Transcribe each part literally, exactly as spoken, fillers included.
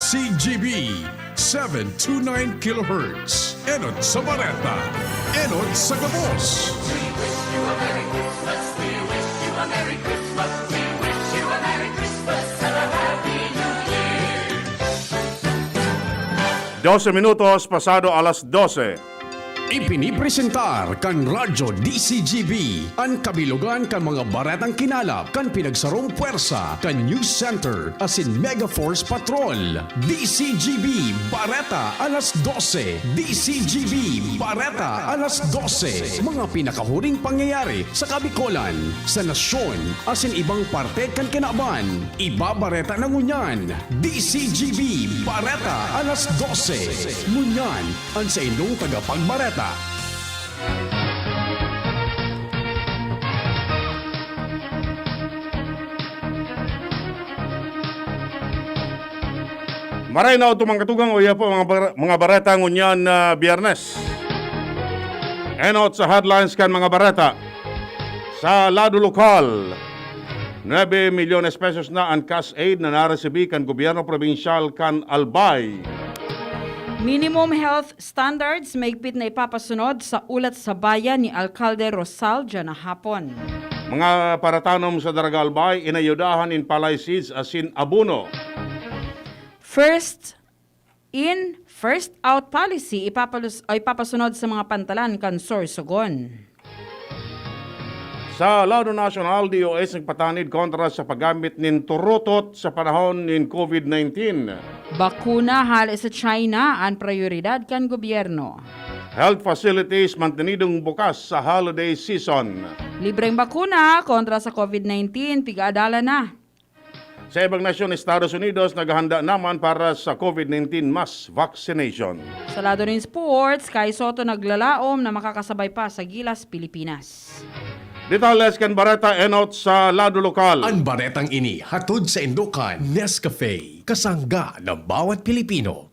C G B, seven two nine kilohertz. Enot sa bareta, enot sa gabos. Dose minutos pasado alas dose. Ipinipresentar kan Radyo D C G B an kabilogan kan mga baretang kinalap kan pinagsarong pwersa kan News Center asin Mega Force Patrol. D C G B Bareta alas dose. D C G B Bareta alas dose. Mga pinakahuring pangyayari sa Kabikolan, sa nasyon, asin ibang parte kan kinaban. Ibabareta na ngunyan. D C G B Bareta alas dose. Ngunyan, an saindong tagapagbareta. Maray na oto, mga katugang, uya po mga, bar- mga bareta ngunyan na Biyernes. Enot sa headlines kan mga bareta. Sa lado lokal, nuebe milyones pesos na an cash aid na naresibi kan gobyerno probinsyal kan Albay. Minimum health standards maigpit na ipapasunod sa ulat sa bayan ni Alkalde Rosal dyan na hapon. Mga paratanom sa Daraga Albay, inayudahan nin palay seeds asin abono. First in, first out policy ipapalus- o ipapasunod sa mga pantalan kan Sorsogon. Sa lado nasyonal, D O H nagpatanid kontra sa paggamit nin turutot sa panahon nin COVID nineteen. Bakuna hale sa China an prioridad kan gobyerno. Health facilities mantenidong bukas sa holiday season. Libreng bakuna kontra sa COVID nineteen, pigaadala na. Sa ibang nasyon, Estados Unidos naghahanda naman para sa COVID nineteen mass vaccination. Sa lado nin sports, Kai Soto naglalaom na makakasabay pa sa Gilas Pilipinas. Detalles kan bareta enot sa lado lokal. An baretang ini hatod sa Indokan Nescafe, kasangga ng bawat Pilipino.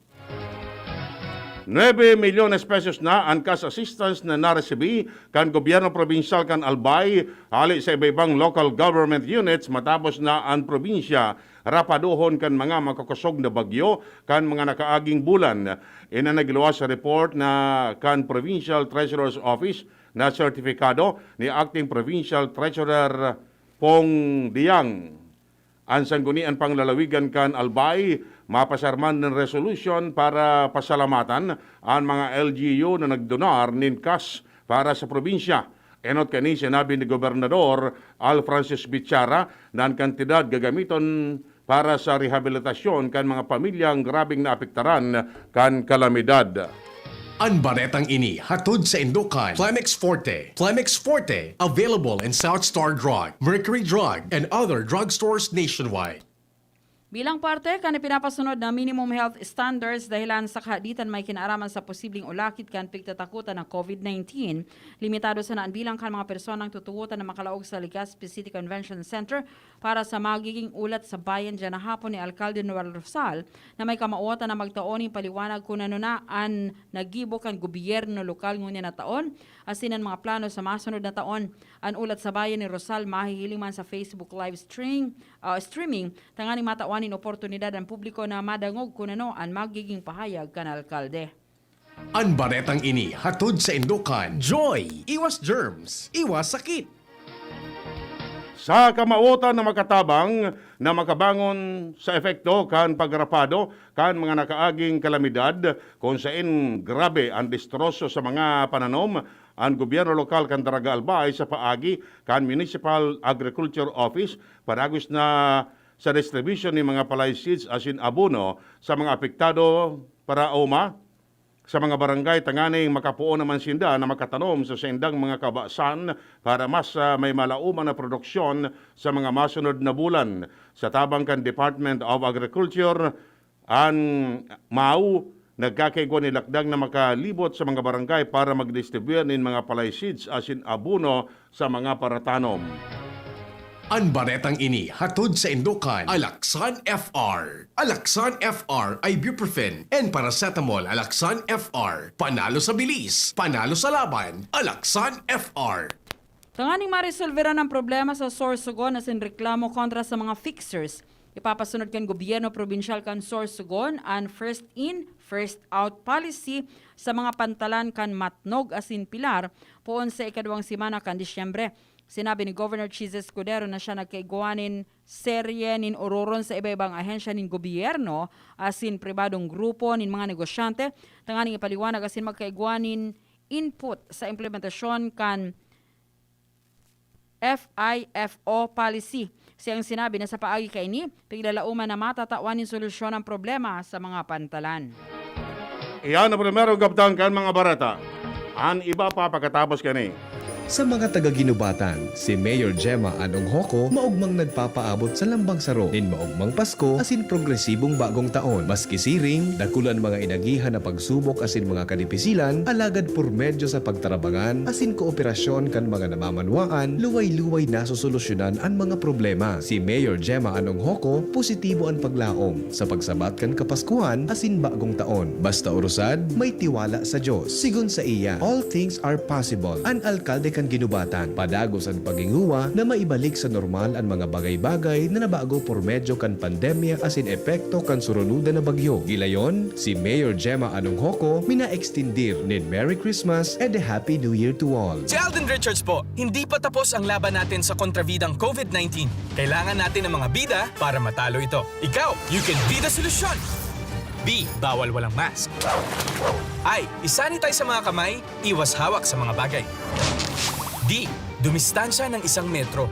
Nuebe milyones pesos na an cash assistance na naresibi kan gobyerno probinsyal kan Albay hali sa iba-ibang local government units matapos na an probinsya rapadohon kan mga makakosog na bagyo kan mga nakaaging bulan. Ini an nagluwas sa report na kan Provincial Treasurer's Office na sertifikado ni Acting Provincial Treasurer Pong Diang. An Sanggunian Panglalawigan kan Albay mapasar man nin resolusyon para pasalamatan an mga L G U na nagdonar nin cash para sa probinsya. Enot kani, sinabi ni Gobernador Al Francis Bichara na an kantidad gagamiton para sa rehabilitasyon kan mga pamilyang grabeng naapektaran kan kalamidad. An baretang ini hatod sa Indokan Plemex Forte. Plemex Forte, available in South Star Drug, Mercury Drug, and other drugstores nationwide. Bilang parte kan ipinapasunod na minimum health standards dahilan sa kahaditan may kinaaraman sa posibleng ulakit kan pigtatakutan na COVID nineteen, limitado sana an bilang kan mga personang tutuwotan na makalaog sa Legazpi City Convention Center para sa magiging ulat sa bayan diyan na hapon ni Alkalde Noel Rosal na may kamawotan na magtao nin paliwanag kun ano na an nagibo kan gobyerno lokal ngunyan na taon asin an mga plano sa masunod na taon. An ulat sa bayan ni Rosal mahihiling man sa Facebook live stream, ah, streaming tanganing matawan nin oportunidad an publiko na madangog kun ano an magiging pahayag kan alkalde. An baretang ini hatod sa Indokan Joy! Iwas germs, iwas sakit! Sa kamawotan na makatabang na makabangon sa epekto kan pagrapado kan mga nakaaging kalamidad, kun saen grabe an destroso sa mga pananom, an gobyerno lokal kan Daraga Albay sa paagi kan Municipal Agriculture Office padagos na sa distribusyon nin mga palay seeds asin abono sa mga apektado para uma sa mga barangay tanganing makapoon naman sinda na makatanom sa saindang mga kabasan para mas, ah, may malauman na produksyon sa mga masunod na bulan. Sa tabang kan Department of Agriculture, an MAU nagkakaigwa nin lakdang na makalibot sa mga barangay para magdistribuye nin mga palay seeds asin abono sa mga paratanom. An baretang ini hatod sa Indokan Alaksan F R. Alaksan F R, ibuprofen and paracetamol. Alaksan F R, panalo sa bilis, panalo sa laban. Alaksan F R. Tanganing maresolveran ang problema sa Sorsogon asin reklamo kontra sa mga fixers, Ipapasunod kan gobyerno probinsyal kan Sorsogon an first in, first out policy sa mga pantalan kan Matnog asin Pilar poon sa ikaduwang semana kan Disyembre. Sinabi ni Governor Chiz Escudero na siya nagkaigwa nin serye nin ororon sa iba-ibang ahensya nin gobyerno asin pribadong grupo nin mga negosyante tanganing ipaliwanag asin magkaigwa nin input sa implementasyon kan F I F O policy. Siyang sinabi na sa paagi kaini, piglalaoman na matatawan nin solusyon ang problema sa mga pantalan. Iyan ang primerong kabtang kan mga bareta. An iba pa pagkatapos kani. Sa mga taga-Guinobatan, si Mayor Gemma Anong Hoco maogmang nagpapaabot sa lambang saro nin maogmang Pasko asin progresibong Bagong Taon. Maski siring, dakul an mga inagihan na pagsubok asin mga kadipisilan, alagad por medyo sa pagtarabangan asin kooperasyon kan mga namamanwaan, luway-luway nasosolusyonan an mga problema. Si Mayor Gemma Anong Hoco, positibo an paglaom sa pagsabat kan Kapaskuhan asin Bagong Taon. Basta orosad, may tiwala sa Dios. Sigon saiya, all things are possible. An alkalde kan Guinobatan, padagos an paghingowa na maibalik sa normal an mga bagay-bagay na nabago por medyo kan pandemya asin epekto kan surunodan na bagyo. Gilayon, si Mayor Gemma Anong Hoco mina-extindir nin Merry Christmas and a Happy New Year to all. Si Alden Richards po, hindi pa tapos ang laban natin sa kontrabidang covid nineteen. Kailangan natin ng mga bida para matalo ito. Ikaw, you can be the solution! B, bawal walang mask. I, isanitize sa mga kamay, iwas hawak sa mga bagay. D, dumistansya ng isang metro.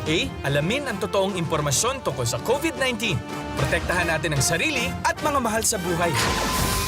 A, alamin ang totoong impormasyon tungkol sa covid nineteen. Protektahan natin ang sarili at mga mahal sa buhay.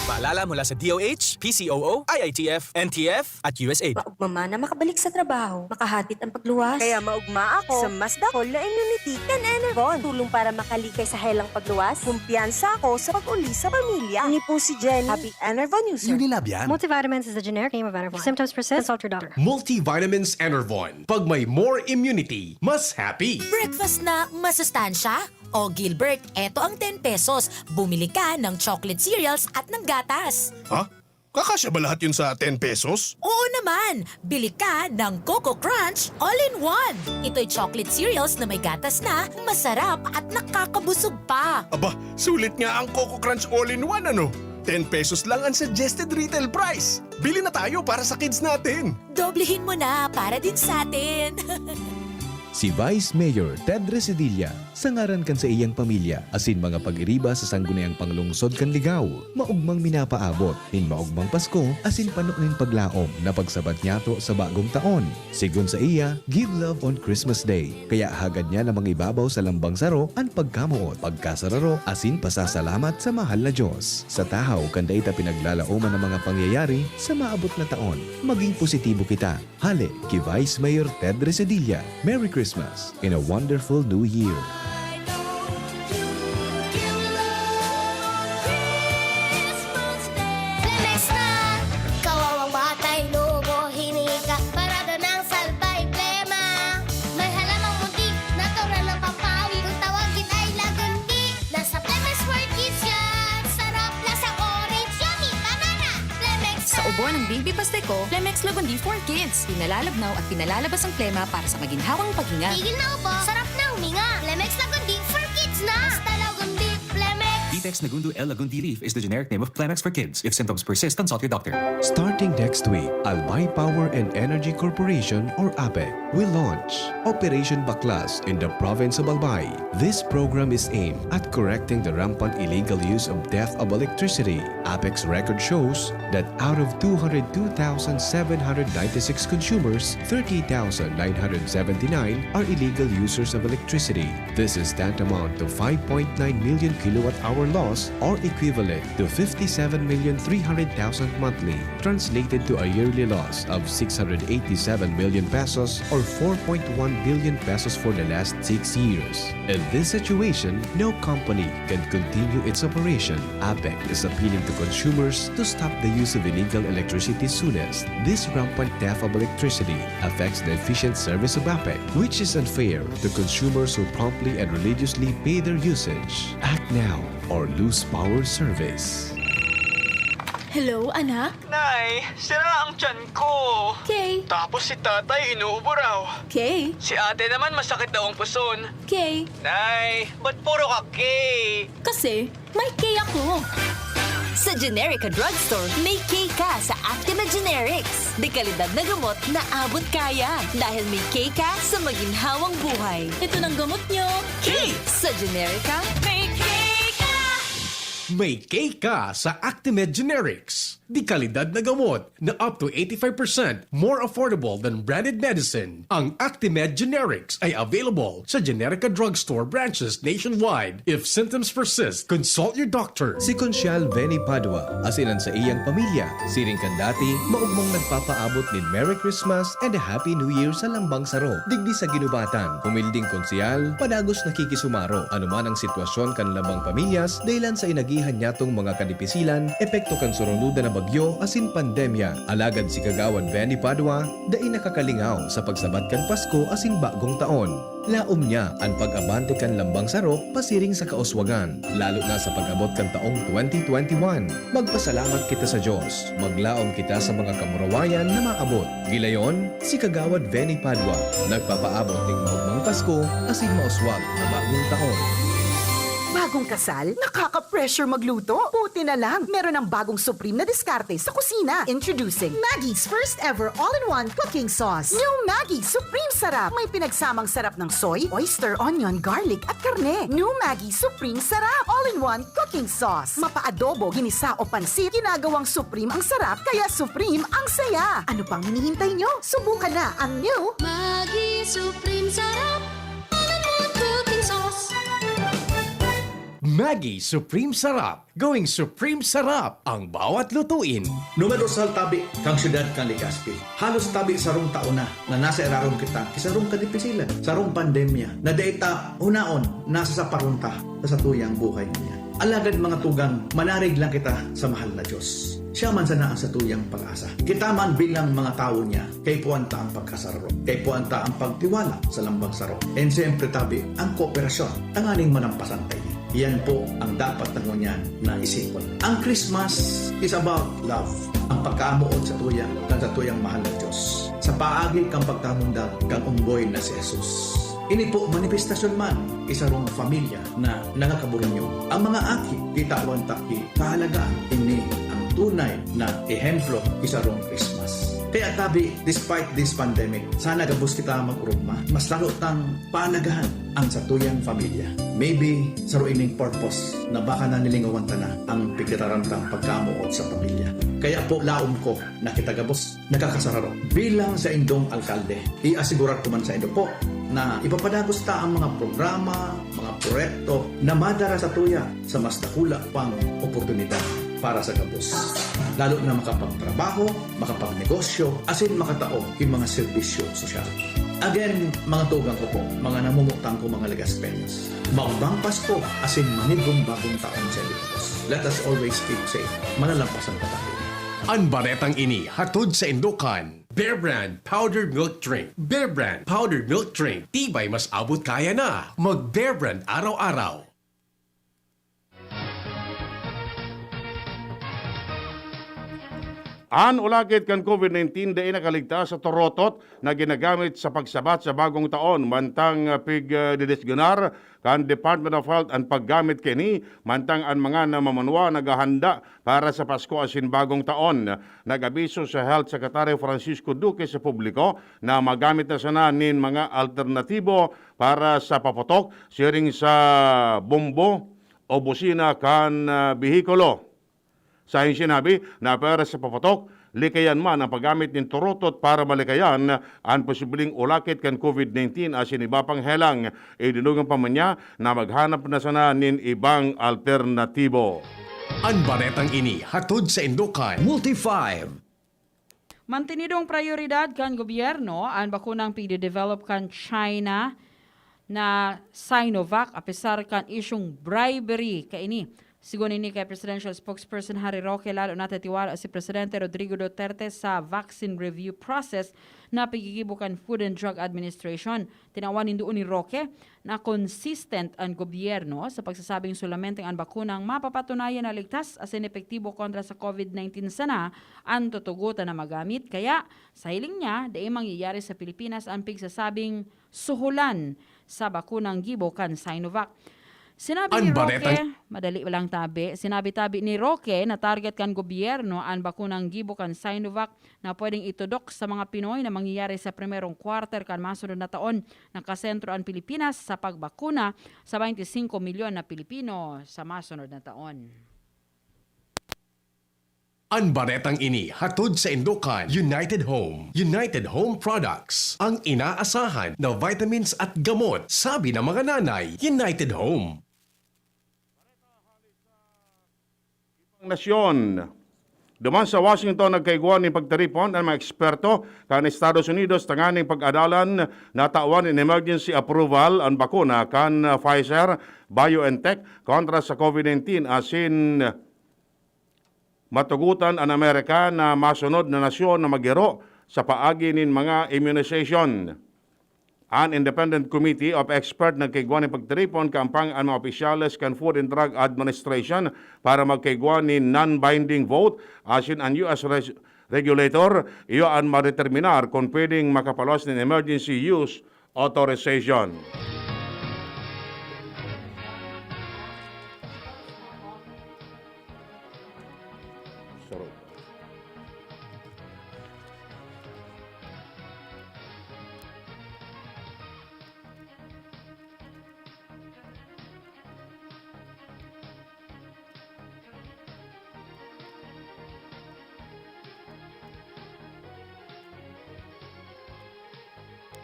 Paalala mula sa D O H, P C O O, I I T F, N T F, at U S A I D. Maugma man na makabalik sa trabaho, makahatit ang pagluwas. Kaya maugma ako sa mas dakol na immunity kan Enervon. Tulong para makalikay sa helang pagluwas. Kumpiyansa ako sa pag-uli sa pamilya. Ini po si Jenny, Happy Enervon user. Unilab yan. Multivitamins is the generic name of Enervon. If symptoms persist, consult your doctor. Multivitamins Enervon. Pag may more immunity, mas happy. Breakfast na masustansya? O Gilbert, eto ang ten pesos. Bumili ka ng chocolate cereals at ng gatas. Ha? Kakasya ba lahat yun sa ten pesos? Oo naman! Bili ka ng Coco Crunch All-in-One. Ito'y chocolate cereals na may gatas na, masarap at nakakabusog pa. Aba, sulit nga ang Coco Crunch All-in-One, ano? Ten pesos lang ang suggested retail price. Bili na tayo para sa kids natin. Doblehin mo na para din sa atin. Si Vice Mayor Ted Residilla, sa ngaran kan saiyang pamilya asin mga pag-iriba sa Sangguniang Panglungsod kan Ligao, maogmang minapaabot nin maogmang Pasko asin pano nin paglaom na pagsabat niyato sa bagong taon. Sigon saiya, give love on Christmas Day, kaya hagad niya na mangibabaw sa lambang saro an pagkamoot, pagkasararo asin pasasalamat sa mahal na Dios. Sa tahaw kan dai ta pinaglalaoman an mga pangyayari sa maabot na taon, maging positibo kita. Hale ki Vice Mayor Ted Resedilla, Merry Christmas and a wonderful New Year! Lemex na! Kawawang batay, lobo, hinika, parada ng salbay, plema. May halamang muntik, natural ng pampawi. Kung tawagin ay lagundi, nasa Lemex for Kids yan. Sarap, lasang orange, yummy, banana. Lemex Sa na! Ubo ng Baby Pasteco, Lemex Lagundi for Kids. Pinalalabnaw at pinalalabas ang plema para sa maginhawang paghinga. Tigil na ubo, sarap na huminga. Lemex Lagundi for Kids na! Basta Lagundi, Lemex! Ditex Nagundu L Lagundi leaf is the generic name of Clemex for Kids. If symptoms persist, consult your doctor. Starting next week, Albay Power and Energy Corporation or APEC will launch Operation Baklas in the province of Albay. This program is aimed at correcting the rampant illegal use of theft of electricity. APEC's record shows that out of two hundred two thousand seven hundred ninety-six consumers, thirty thousand nine hundred seventy-nine are illegal users of electricity. This is tantamount to five point nine million kilowatt hour loss, or equivalent to fifty-seven million three hundred thousand monthly, translated to a yearly loss of six hundred eighty-seven million pesos or four point one billion pesos for the last six years. In this situation, no company can continue its operation. APEC is appealing to consumers to stop the use of illegal electricity soonest. This rampant theft of electricity affects the efficient service of APEC, which is unfair to consumers who promptly and religiously pay their usage. Act now or lose power service. Hello, anak? Nay, sira ang tiyan ko. Kay? Tapos si tatay inuubo raw. Kay? Si ate naman masakit daw ang puson. Kay? Nay, ba't puro ka K? Kasi may K ako. Sa Generica Drugstore, may K ka sa Actimed Generics. De kalidad na gamot na abot kaya. Dahil may K ka sa maginhawang buhay. Ito ng gamot nyo. K! Sa Generica, may K ka! May K ka sa Actimed Generics. De kalidad na gamot na up to eighty-five percent more affordable than branded medicine. Ang Actimed Generics ay available sa Generica Drugstore branches nationwide. If symptoms persist, consult your doctor. Si Conchal Veni Padua, asin an saiyang pamilya, siring kan dati, maogmang nagpapaabot nin Merry Christmas and a Happy New Year sa Lambang Saro. Digdi sa Ginubatan, humilding konsehal, padagos nakikisumaro, anuman ang sitwasyon kan lambang pamilyas, dahilan sa inagihan niyatong mga kadipisilan, epekto kan surunudan na bagyo, asin pandemya. Alagad si Kagawad Veni Padua, dai nakakalingaw sa pagsabat kan Pasko asin Bagong Taon. Laom niya an pag-abante kan Lambang Saro pasiring sa kauswagan, lalo na sa pag-abot kan taong twenty twenty-one. Magpasalamat kita sa Dios, maglaom kita sa mga kamurawayan na maabot. Gilayon, si Kagawad Veni Padua, nagpapaabot ning maogmang Pasko asin mauswag na Bagong Taon. Bagong kasal? Nakaka-pressure magluto? Buti na lang, meron ng bagong Supreme na diskarte sa kusina. Introducing Maggi's first ever all-in-one cooking sauce. New Maggi Supreme Sarap. May pinagsamang sarap ng soy, oyster, onion, garlic at karne. New Maggi Supreme Sarap. All-in-one cooking sauce. Mapa-adobo, ginisa o pansit, ginagawang Supreme ang sarap, kaya Supreme ang saya. Ano pang hinihintay nyo? Subukan na ang new Maggi Supreme Sarap. All-in-one cooking sauce. Maggi Supreme Sarap. Gawing Supreme Sarap ang bawat lutuin. Numerosal tabi kan syudad kan Legazpi. Halos tabi sarong taon na na nasa irarom kita ki sarong kadipisilan, sarong pandemya na dai ta hunaon nasa saparon ta sa satuyang buhay ngunyan. Alagad, mga tugang, manarig lang kita sa mahal na Diyos. Siya man sana ang satuyang pag-asa. Kita man bilang mga tawo niya, kaipuhan ta ang pagkasararo. Kaipuhan ta ang pagtiwala sa lambang saro. And siyempre, tabi, ang kooperasyon tanganing manampasan ta ini. Yan po ang dapat na ngunyan na isipon. Ang Christmas is about love. Ang pagkaamoot sa tuya, kan sa tuyang mahal na Diyos. Sa paagi kang pagtamundag kang unggoy na si Jesus. Ini po manifestasyon man ki sarong pamilya na nagkakaburunyo. Ang mga aki, kitawan ta ki kahalagahan. Ini ang tunay na ehemplo ki sarong Christmas. Kaya tabi, despite this pandemic, sana gabos kita mag-urugma. Mas lalo tang pahalagahan ang satuyang pamilya. Maybe, saro ining purpose na baka nanilingawan ta na ang pigkataram tang pagkamoot sa pamilya. Kaya po, laom ko na kita gabos nakakasararo. Bilang saindong alkalde, iasigurar ko man saindo po na ipapadagos ta ang mga programa, mga proyekto na madara sa tuya sa mas dakula pang oportunidad para sa gabos, lalo na makapagtrabaho, makapagnegosyo, asin makatao ki mga serbisyo sosyal. Again, mga tugang ko po, mga namumutang ko, mga Legaspeños, magbang Pasko asin manigong bagong taon sa Ilocos. Let us always keep safe. Malalampasan pa tayo. An baretang ini hatod saindo kan Bear Brand Powdered Milk Drink. Bear Brand Powdered Milk Drink. Tibay mas abot kaya na. Mag Bear Brand araw-araw. An ulakit kan COVID nineteen dai nakaligtas sa torotot na ginagamit sa pagsabat sa Bagong Taon, mantang pigdidisganar kan Department of Health an paggamit kaini, mantang an mga namamanwa naghahanda para sa Pasko asin Bagong Taon. Nag-abiso si Health Secretary Francisco Duque sa publiko na magamit na sana nin mga alternatibo para sa paputok, siring sa bombo o busina kan, ah, behikulo. Sa sinabi na para sa paputok, likayan man ang paggamit nin turutot para malikayan an posibleng ulakit kan COVID nineteen asin iba pang helang. Idinugang pa man niya na maghanap na sana nin ibang alternatibo. An baretang ini hatod saindo kan Multi five. Mantenidong prayoridad kan gobyerno an bakunang pigde-develop kan China na Sinovac, apesar kan isyung bribery kaini Sigon ini kay Presidential Spokesperson Harry Roque, lalo natitiwala si Presidente Rodrigo Duterte sa vaccine review process na piggigibo kan Food and Drug Administration. Tinawan nin duon ni Roque na consistent an gobyerno sa pagsasabing solamente an bakunang mapapatunayan na ligtas asin epektibo kontra sa COVID nineteen sana an tutugotan na magamit. Kaya, sa hiling niya, dai mangyayari sa Pilipinas an pigsasabing suhulan sa bakunang gibo kan Sinovac. Sinabi ni Roque, madali lang tabi, sinabi tabi ni Roque na target kan gobyerno an bakunang gibo kan Sinovac na pwedeng itudok sa mga Pinoy na mangyayari sa primerong quarter kan masunod na taon. Nakasentro an Pilipinas sa pagbakuna sa twenty-five milyon na Pilipino sa masunod na taon. An baretang ini hatod sa indokan United Home. United Home Products, ang inaasahan na vitamins at gamot, sabi ng mga nanay. United Home. Nasyon. Duman sa Washington, nagkaigwa nin pagtiripon an mga eksperto kan Estados Unidos tanganing pag-adalan na tawan nin emergency approval an bakuna kan Pfizer-BioNTech kontra sa COVID nineteen asin matugotan an Amerika na masunod na nasyon na maghiro sa paagi nin mga immunization. An Independent Committee of Expert nagkaigwa nin pagtiripon kaampang an mga opisyales kan Food and Drug Administration para magkaigwa nin non-binding vote asin an U S res- regulator iyo an madeterminar kun pwedeng makapaluwas nin emergency use authorization.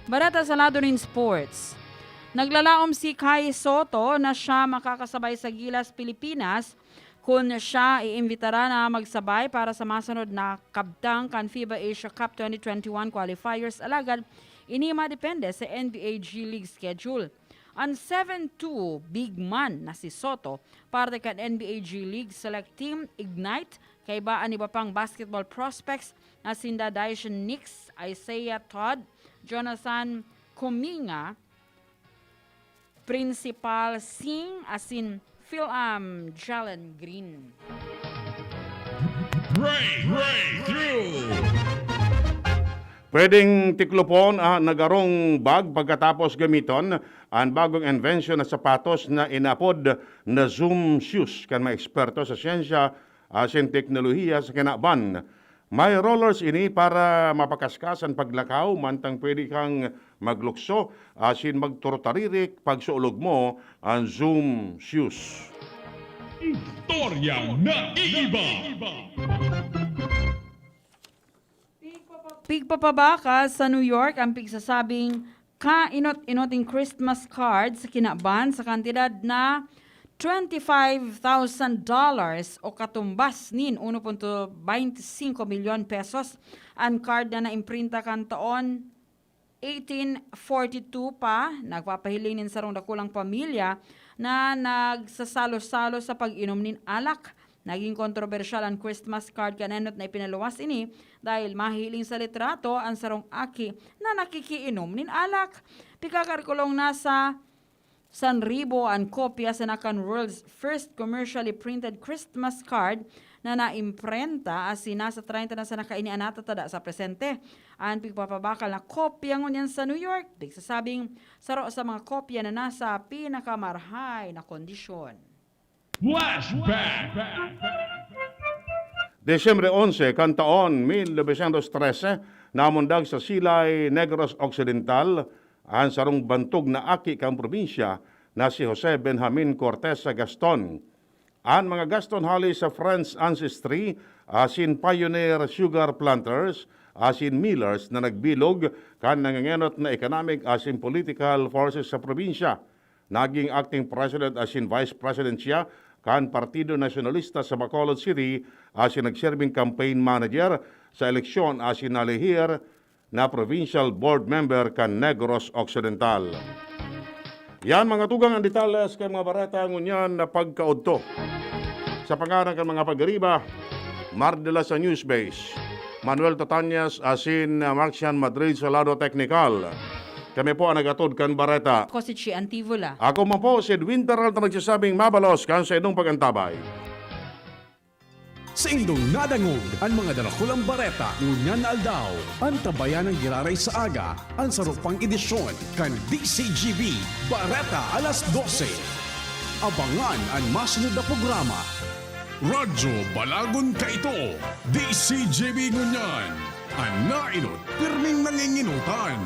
Bareta sa lado nin sports. Naglalaom si Kai Soto na siya makakasabay sa Gilas Pilipinas kun siya iimbitaran na magsabay para sa masunod na kabtang kan FIBA Asia Cup twenty twenty-one qualifiers, alagad ini madepende sa N B A G League schedule. An seven two big man na si Soto, parte kan N B A G League select team Ignite, kaiba an iba pang basketball prospects na sinda Daishen Nix, Isaiah Todd, Jonathan Kuminga, Principal Singh asin Phil-am Jalen Green. Breakthrough! Pwedeng tiklopon na garong bag pagkatapos gamiton an bagong invention na sapatos na inapod na Zoom shoes kan mga eksperto sa siyensya asin teknolohiya sa kinaban. May rollers ini para mapakaskas an paglakaw mantang pwede kang maglukso asin magturutaririk pag sa ulog mo an Zoom shoes. Istoryang naiiba. Pigpapabakal sa New York ang pigsasabing kainot-inoting Christmas card sa kinaban sa kantidad na twenty-five thousand dollars o katumbas nin uno punto baynte singko milyon pesos. An card na naimprinta kan taon eighteen forty-two pa, nagpapahiling nin sarong dakulang pamilya na nagsasalo-salo sa pag-inom nin alak. Naging kontrobersyal an Christmas card kan enot na ipinaluwas ini dahil mahiling sa litrato an sarong aki na nakikiinom nin alak. Pigkakalkulong nasa san ribo an kopya sana kan world's first commercially printed Christmas card na naimprenta, asin nasa treinta na sana kaini an natatada sa presente. An pigpapabakal na kopya ngunyan sa New York, pigsasabing saro sa mga kopya na nasa pinakamarahay na kondisyon. Flashback! Disyembre onse kan taon mil novecientos trese, namundag sa Silay, Negros Occidental, an sarong bantog na aki kan probinsya na si Jose Benjamin Cortesa Gaston. An mga Gaston hale sa French ancestry, asin pioneer sugar planters, asin millers na nagbilog kan nangengenot na economic asin political forces sa probinsya. Naging acting president asin vice president siya kan Partido Nasyonalista sa Bacolod City asin nagserbing campaign manager sa eleksyon asin nalihir na provincial board member kan Negros Occidental. Yan, mga tugang, ang detalles kan mga bareta ngunyan na pagkaudto. Sa pangaran kan mga pagariba, Mar de la sa News Base, Manuel Tatanyas asin Marcian Madrid sa lado teknikal. Kami po ang nagatod kan bareta. Ako si Chi Antivola. Ako man po si Edwin Peralta, nagsasabing mabalos kan sa inyong pag-antabay. Sa indong nadangog an mga darakulang bareta ngunyan na aldaw, antabayan ang giraray sa aga an saro pang edisyon kan D C G B Bareta alas dose. Abangan an masunod na programa. Radyo Balagon Kaito, D C G B ngunyan, an nainot pirming nanginginotan.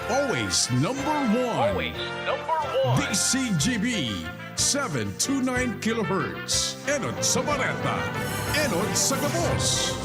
Always number one. Always number one. D C G B, seven two nine kilohertz. Enot sa bareta. Enot sa gabos.